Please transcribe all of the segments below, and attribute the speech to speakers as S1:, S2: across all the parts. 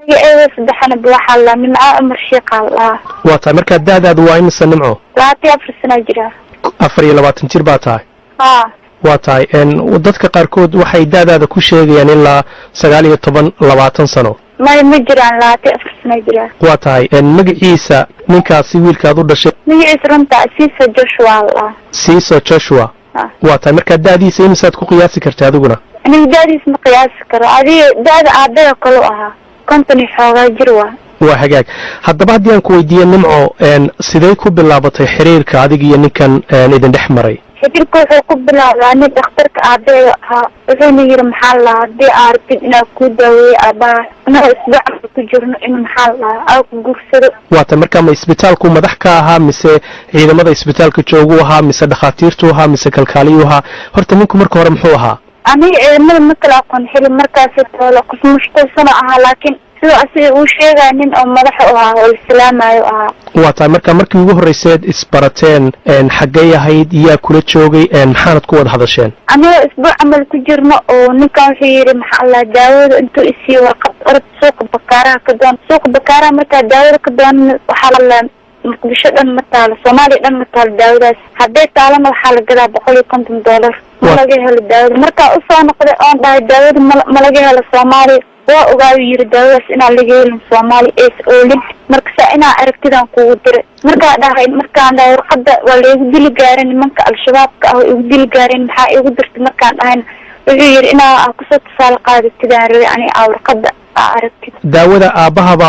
S1: Magaceeda saddexana waxaa la Nimco Cumar Shiiqaa la dhahaa.
S2: Waa tahay. Markaa da'daadu waa imisa, Nimco?
S1: 24 sanaa jira.
S2: 24 jir baa tahay?
S1: Haa.
S2: Waa tahay. Dadka qaarkood waxay da'daada ku sheegayaan ilaa 19, 20 sano.
S1: Maya, ma jiraan, 24 sanaa jira.
S2: Waa tahay. Magaciisa ninkaasi wiilkaad u dhashay?
S1: Magaciisa runta Siisa Joshua la dhahaa.
S2: Siiso Joshua?
S1: Ha.
S2: Waa tahay. Markaa da'diisa imisaad ku qiyaasi karta adiguna?
S1: Aniga da'diisa ma qiyaasi karo. Adiga da'da aabbaga kalu ahaa, 50 iyo xoogaa jir waa.
S2: Waa hagaag. Haddaba haddii aan ku weydiiye, Nimco, sidee ku bilaabatay xiriirka adiga iyo ninkan idin dhex maray?
S1: Xiriirka wuxuu ku bilaabaa nin dhakhtarka aabbaga ahaa, wuxuuna yiri, maxaa la dhahaa, haddii aa rabtid inaa kuu daaweeyo aabbaha, anagoo isbuuc ku jirno, in maxaa la dhahaa, aa ku guursado.
S2: Waa tahay. Markaa ma isbitaalku madax ka ahaa, mise ciidamada isbitaalka jooguu ahaa, mise dhakhaatiirtuu ahaa, mise kalkaaliyuu ahaa? Horta ninku marka hore muxuu ahaa?
S1: Aniga ciidamada ma kala aqoon xili markaasi toolo, qof mashquulsano ahaa, laakiin sidoo asiga uu sheegaya nin oo madaxa u ahaa oo la salaamayo ahaa.
S2: Waa tahay. Marka markii ugu horreyseed isbarateen, xaggay ahayd? Yaa kula joogay? Maxaanad ku wada hadasheen?
S1: Anigoo isbuuc camal ku jirno oo ninkan wuxuu yidhi, maxaa allah, daawada intuu isiiyo warqad, orod suuqa Bakaaraha ka doon. Suuqa Bakaaraha markaa daawada ka doon, waxaa la Muqdisho dhan ma taalo, Soomaaliya dhan ma taalo daawadaas. Hadday taalana waxaa la gadaa $150. Ma laga helo daawada. Markaa usoo noqday oon dhahay daawada ma laga helo Soomaaliya, waa ogaayu yiri daawadaas inaan laga helin Soomaaliya ees oolin. Marka saa inaa aragtidaan kugu diray. Markaa dhahay, markaan dhahay warqada waa laigu dili gaarin, nimanka Al-Shabaabka ah waa igu dili gaareen, maxaa igu dirtay? Markaan dhahayna wuxuu yiri inaa kusoo tusaale qaadatidaan rabay ani aa warqada aa aragtid.
S2: Daawada aabbahaba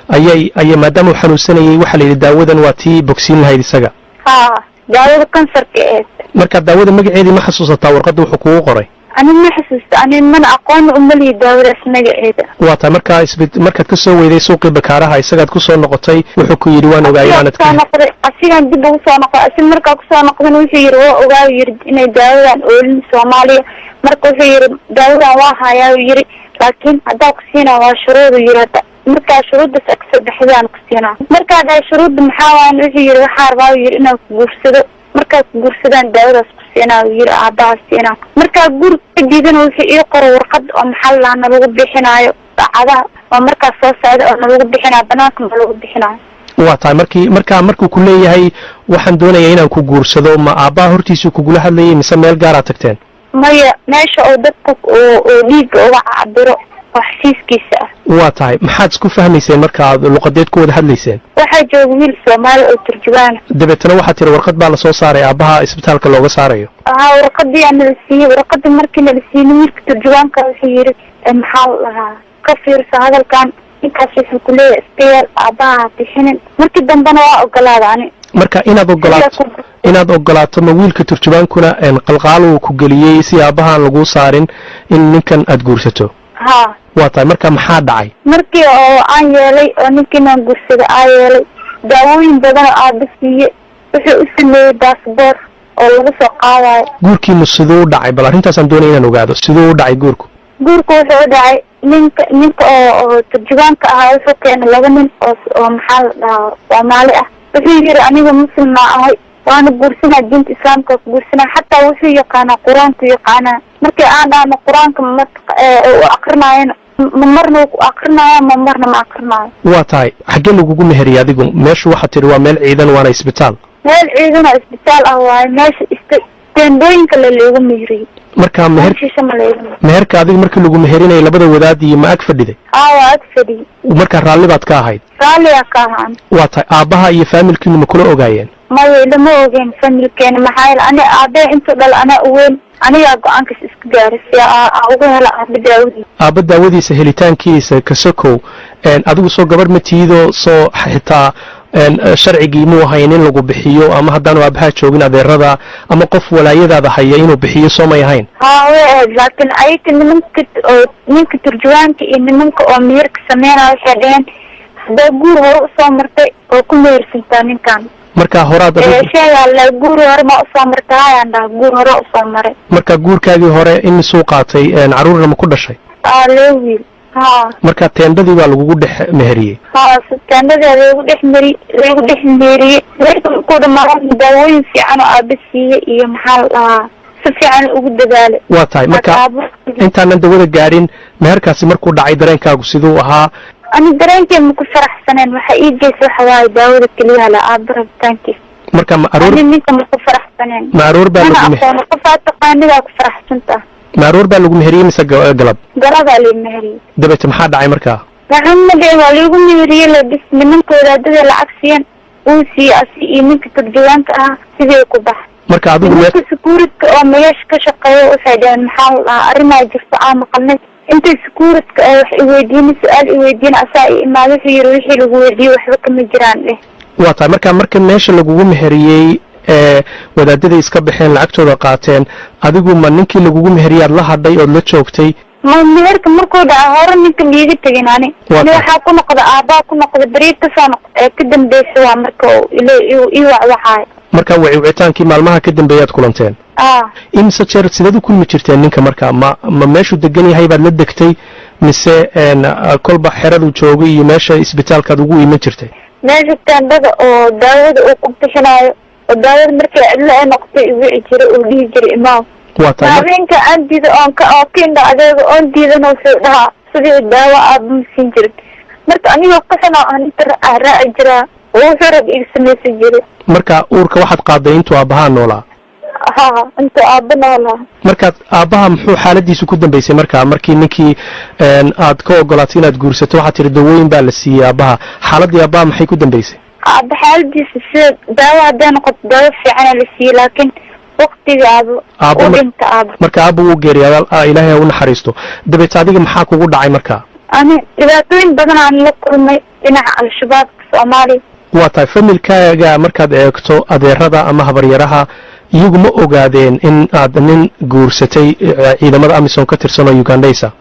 S2: ayay maadaama uu xanuunsanayay, waxaa la yidhi daawadan waa tii bogsiin lahayd isaga.
S1: Haa, daawada kansarka eed.
S2: Marka daawada magaceedii ma xasuusataa, warqadda wuxuu kugu qoray?
S1: Ani ma xasuusta, ani mana aqoon umalihi daawadaas magaceeda.
S2: Waa tahay. Markaa markaad kasoo weyday suuqii Bakaaraha, isagaad kusoo noqotay, wuxuu ku yidhi waan ogaay inaanad
S1: kusoo noqday, asigaan dib ugu soo noqday. Asi markaa kusoo noqdana wuxuu yidhi waa ogaayu yidhi inay daawadan oolin Soomaaliya. Marka wuxuu yidhi daawadan waa hayaa uu yidhi, laakiin haddaa ku siinaa waa shuruudu yidhi. Hadda markaa shuruuddaas aa kasoo baxdaan ku siinaa. Markaa dhahay shuruudda maxaa waayan, wuxuu yidhi waxaa rabaa uu yidhi inaan ku guursado. Markaa ku guursadaan daawadaas ku siinaa uu yidhi, aabbaha siinaa. Markaa guur ka diidana wuxuu ii qoro warqad oo maxaa la dhahaa nalagu bixinaayo saacadaha oo markaas soo socda oo nalagu bixinaayo banaanka, nalagu bixinaayo.
S2: Waa tahay. Markii markaa markuu ku leeyahay waxaan doonayaa inaan ku guursado, ma aabbaha hortiisuu kugula hadlayay mise meel gaaraa tagteen?
S1: Maya, meesha oo dadka oo dhiigga uga cabiro oo xasiiskiisa ah.
S2: Waa tahay. Maxaad isku fahmayseen marka aad luqadeed ku wada hadlayseen?
S1: Waxaa jooga wiil Soomaali oo turjubaana.
S2: Dabeetana waxaad tiri warqad baa lasoo saaray aabbaha isbitaalka looga saarayo.
S1: Haa, warqadii aa nala siiyey. Warqadii markii nala siiyey, wiilka turjubaanka wuxuu yidhi, maxaa la dhahaa, ka fiirsa hadalkan, ninkaas wuxuu kuleeyahay iska yeel, aabbaha ha bixinin. Markii dambena waa ogolaada ani.
S2: Marka inaad ogolaato, ma wiilka turjubaankuna qalqaaluu ku geliyey si aabbaha aan laguu saarin in ninkan aad guursato?
S1: Haa.
S2: Waa tahay. Marka maxaa dhacay?
S1: Markii oo aan yeelay oo ninkiinaan guursada aa yeelay, daawooyin badan oo aaba siiye, wuxuu u sameeyey baasboor oo lagu soo qaadayo.
S2: Guurkiinu siduu u dhacay? Bal arrintaasaan doonaya inaan ogaado. Siduu u dhacay guurku?
S1: Guurku wuxuu u dhacay, ninka oo turjubaanka ahaa wuxuu keenay laba nin oo maxaa la dhahaa, Soomaali ah. Wuxuu yiri aniga muslimaa ahay, waana guursanaa, diinta Islaamka ku guursanaa. Xataa wuxuu yaqaanaa Qur-aanku yaqaanaa. Markii aan dhahno Qur-aanka ma u akrinayana, ma marna ku akrinaya, ma marna ma akrinaayo.
S2: Waa tahay. Xaggee lagugu meheriyay adigu? Meeshu waxaad tidhi waa meel ciidan waana isbitaal.
S1: Meel ciidan oo isbitaal ah waaye. Meesha teendooyinka le loogu meheriyey.
S2: Marka meher
S1: Meeshiisa ma leegu.
S2: Meherka adiga markii lagu meherinayo labada wadaad iyo ma ag fadhiday?
S1: Aa, waa ag fadhiyey.
S2: Marka raalli baad ka ahayd?
S1: Raalliyaa ka ahaan.
S2: Waa tahay. Aabbaha iyo faamilkiinu ma kula ogaayeen?
S1: Maya, lama ogeen familkeena. Maxaa yeele ani aabbe intuu dhal anaa uweyn, anigaa go-aankaas iska gaaray si aa uga hela aabba daawadiisa.
S2: Aabba daawadiisa helitaankiisa kasokow, adigu soo gabarh ma tiido? Soo xitaa sharcigii muu ahayn in lagu bixiyo, ama haddaanu aabbaha joogin adeerada ama qof walaayadaada haya inuu bixiyo, soo may ahayn?
S1: Haa, way ahayd, laakiin ayaga nimanka oo ninka turjuwaanka iyo nimanka oo meherka sameynaya waxay dhaheen haddaa guur hore usoo martay oo ku mehersantaa ninkan.
S2: Marka horaad adigu
S1: Sheegaa la guur hore ma usoo martay? Hayaan dhaha, guur hore usoo maray.
S2: Marka guurkaagii hore imisuu qaatay? Carruurna ma ku dhashay?
S1: Aa, laba wiil, haa.
S2: Marka teendadii baa lagugu dhex meheriyey?
S1: Haa, teendadii lagu dhex meheriyey. Meherka markuu dhamaaday, daawooyin fiican oo aaba siiyey iyo maxaa la dhahaa. Si fiican ugu dadaalay.
S2: Waa tahay. Marka intaanan dawada gaadhin, meherkaasi markuu dhacay dareenkaagu siduu ahaa?
S1: Ani dareenkay ma ku faraxsaneen. Waxa ii geysa waxa waaye daawada keliyaha la aaba rabitaankiisa.
S2: Marka ma aroor
S1: Ani ninka ma ku faraxsaneen.
S2: Ma aroor baa
S1: Mana
S2: lagu
S1: aqoono qofaa taqaanidaa ku faraxsantaa.
S2: Ma aroor baa lagu meheriyey mise galab?
S1: Galabaa lii meheriyey.
S2: Dabeete maxaa dhacay markaa?
S1: Waxaan ma dhicin, waa liigu meheriyey la bis. Nimanka wadaadada lacag siiyan uu siiyey asi iyo ninka turjuwaanka ahaa, sidii ku bax.
S2: Marka adigu
S1: Nimanka secuuritka oo meesha ka shaqeeya waxay dhaheen, maxaa la dhahaa, arrimaa jirto aa maqalnay. Intay secuuritka ay wax iweydiina, su-aal iweydiina, asaa i imaada, wuxuu yiri wixii lagu weydiiye waxba kama jiraan dheh.
S2: Waa tahay. Marka meesha lagugu meheriyey ee wadaadaday iska baxeen, lacagtooda qaateen, adigu ma ninkii lagugu meheriyaad la hadhay ood la joogtay?
S1: Ma meherka markuu dhaca hore ninka liiga tegin ani.
S2: Waa
S1: Ani
S2: tahay.
S1: waxaa ku noqda aabbaa ku noqda beriid kasoo noq ee ka dambeysa, waa marka uu ii wacwaxaay.
S2: Marka wicitaankii maalmaha ka dambeeyaad kulanteen?
S1: Ah.
S2: Imise jeer sideed u kulmi jirteen ninka? Marka ma meeshuu degan yahay baad la degtay mise kolba xeradu joogay iyo meesha isbitaalkaad ugu iman jirtay?
S1: Meesha teendhada oo daawada uu ku bixinaayo, oo daawada markay cidlo ay noqotay iwici jiray, uu dhihi jiray imaaw.
S2: Waa tahay.
S1: Habeenka aan diido oon ka oo kinda adeega oon diidana, wuxuu dhahaa sidii daawo aaba ma siin jirin. Marka anigoo qaxina aan inta raaci jiraa oo wuxuu rab iga samaysan jiray.
S2: Marka uurka waxaad qaaday intuu aabbahaa noolaa?
S1: Ha, intuu aaba noolaa.
S2: Markaad aabbaha muxuu xaaladiisu ku dambeysay marka markii ninkii aad ka ogolaatay inaad guursato? Waxaad tihi dawooyin baa la siiyey aabbaha. Xaaladii aabbaha maxay ku dambeysay?
S1: Aaba xaaladiisa sida daawo hadday noqoto, daawo fiicana la siiyey, laakiin waqtiga aaba
S2: Aabba
S1: u dhinta aaba.
S2: Marka aabba wuu geeriyaaday, Ilaahay ha u naxariisto. Dabeete adiga maxaa kugu dhacay marka?
S1: Ani dhibaatooyin badan aan la kulmay dhinaca Al-Shabaabka Soomaaliya.
S2: Waa tahay. Familkaaga markaad eegto, adeerada ama habaryaraha, iyagu ma ogaadeen in aad nin guursatay ciidamada AMISOM ka tirsan oo Ugandaysa?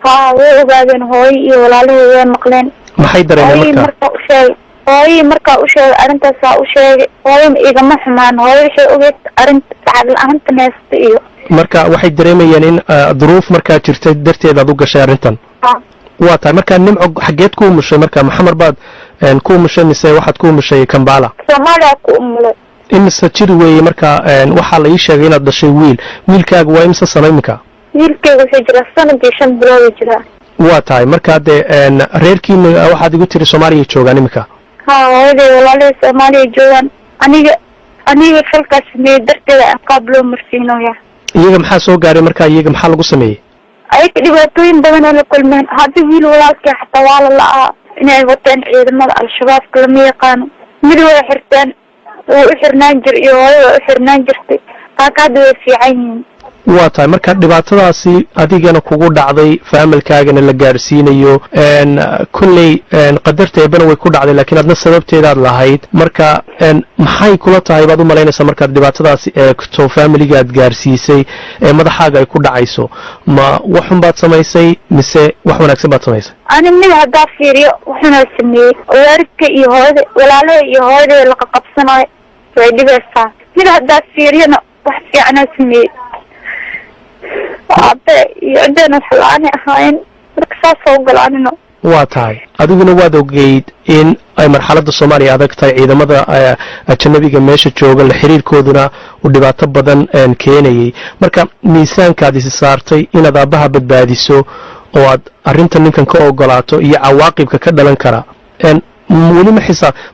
S1: Haa, way ogaadeen. Hooyo iyo walaalahey way maqleen.
S2: Maxay dareemeen?
S1: Hooyii
S2: Marka
S1: markaa u sheegay, hooyii markaa u sheegay arrintaasaa u sheegay, hooyana igama xumaan. Hooyo waxay ogeyd arrinta lacag la-aanta neesta iyo
S2: Marka waxay dareemayeen in duruuf markaa jirtay darteed aad u gashay arrintan?
S1: Ha.
S2: Waa tahay. Marka Nimco, xaggeed ku umushay? Marka Maxamar baad ku umushay mise waxaad ku umushay Kambala?
S1: Soomaaliya ku umulay.
S2: Imise jir weeye marka? Waxaa la ii sheegay inaad dhashay wiil. Wiilkaaga waa imise sano iminka?
S1: Wiilkeyga wuxuu jiraa sanad iyo 5 bilood jiraa.
S2: Waa tahay. Marka dee reerkiina waxaad igu tiri Soomaaliya joogaan iminka?
S1: Ha, hooyaday walaalahey Soomaaliya joogaan. Aniga falkaas sameeyey darteeda ciqaab loo marsiinoya.
S2: Iyaga maxaa soo gaaray marka? Iyaga maxaa lagu sameeyey?
S1: Ayaga dhibaatooyin badan oo la kulmeen. Hadda wiil walaalkii xataa waa la la-aa, inay wateen ciidamada Al-Shabaabka lama yaqaano. Mid way xirteen, wuu u xirnaan jir iyo hooyo waa u xirnaan jirtay, laakiin hadda way fiican yihiin.
S2: Waa tahay. Marka dhibaatadaasi adigana kugu dhacday, faamilkaagana la gaadhsiinayo, kolley qadarta Eebana way ku dhacday, laakiin adna sababteedaad lahayd. Marka maxay kula tahay baad u malaynaysaa markaad dhibaatadaasi eegto faamiligaad gaadhsiisay ee madaxaaga ay ku dhacayso? Ma wax xun baad samaysay mise wax wanaagsan baad samaysay?
S1: Ani mid haddaa fiiriyo, waxunaa sameeyey. Waalidka iyo hooyada, walaalaha iyo hooyada laqa qabsanayo way dhibaysaa. Mid haddaa fiiriyona, wax fiicanaa sameeyey. Aabe iyo ciddeen wax la-aanay ahaayeen, marka saasoo ogolaanino.
S2: Waa tahay. Adiguna waad ogeyd in ay marxaladda Soomaaliya adag tahay, ciidamada ajanabiga meesha jooga la xiriirkooduna uu dhibaato badan keenayay. Marka miisaankaad isi saartay inaad aabbaha badbaadiso oo aad arrinta ninkan ka ogolaato iyo cawaaqibka ka dhalan kara, weli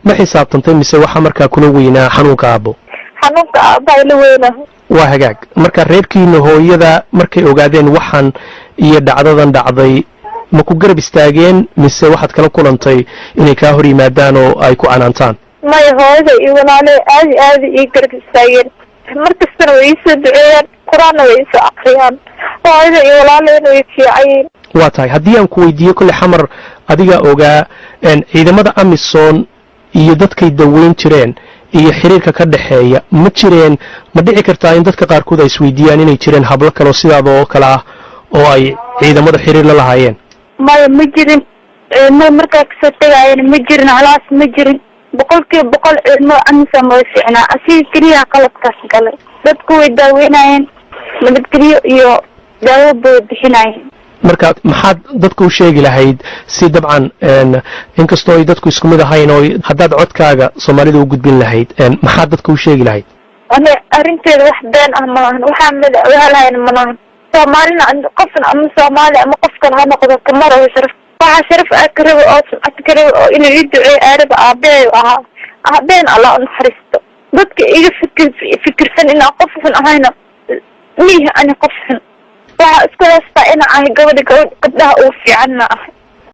S2: ma xisaabtantay mise waxaa markaa kula weynaa xanuunka aabbo?
S1: Xanuunka aabbaha ila weynaa.
S2: Waa hagaag. Marka reerkiina, hooyada, markay ogaadeen waxan iyo dhacdadan dhacday, ma ku garab istaageen mise waxaad kala kulantay inay kaa hor yimaadaan oo ay ku canaantaan?
S1: Maya, hooyada iyo walaalahay aadi aadi ii garab istaageen. Mar kastana way iisoo duceeyaan, qur-aanna way iisoo akriyaan. Hooyada iyo walaalahayna way fiicayiin.
S2: Waa tahay. Haddii aan ku weydiiyo, kolley Xamar adigaa ogaa, ciidamada AMISOM iyo dadkay daweyn jireen iyo xiriirka ka dhexeeya, ma jireen, ma dhici kartaa in dadka qaarkood ay isweydiiyaan inay jireen hablo kaleo sidaada oo kale ah oo ay ciidamada xiriir la lahaayeen?
S1: Maya, ma jirin. Ciidamada markaa kasoo tegaayana ma jirin, halaas ma jirin. 100% ciidamada AMISOM way fiicnaa. Asiga keliya qalabkaas galay. Dadku way daaweynayeen, nabadgelyo iyo daawo bay bixinayeen.
S2: Marka maxaad dadka u sheegi lahayd si dabcan, inkastoo ay dadku isku mid ahayn, oo haddaad codkaaga Soomaalida u gudbin lahayd, maxaad dadka u sheegi lahayd?
S1: Ani arrinteeda wax been ah malahan, waxaa madaxwaalahayna malahan. Soomaalina qofna ama Soomaali ama qof kale ha noqdo, kama rabo sharaf. Waxaa sharaf aa ka rabo oo sumcad ka rabo oo inuu ii duceeyo aaraba aabahay ahaa. Aabaheen Allah u naxariisto. Dadka iga fikir fikirsan inaan qof xun ahayna miihi. Ani qof xun waxaa isku haystaa inaan ahay gabadha, gabadh gabdhaha ugu fiicanna ah.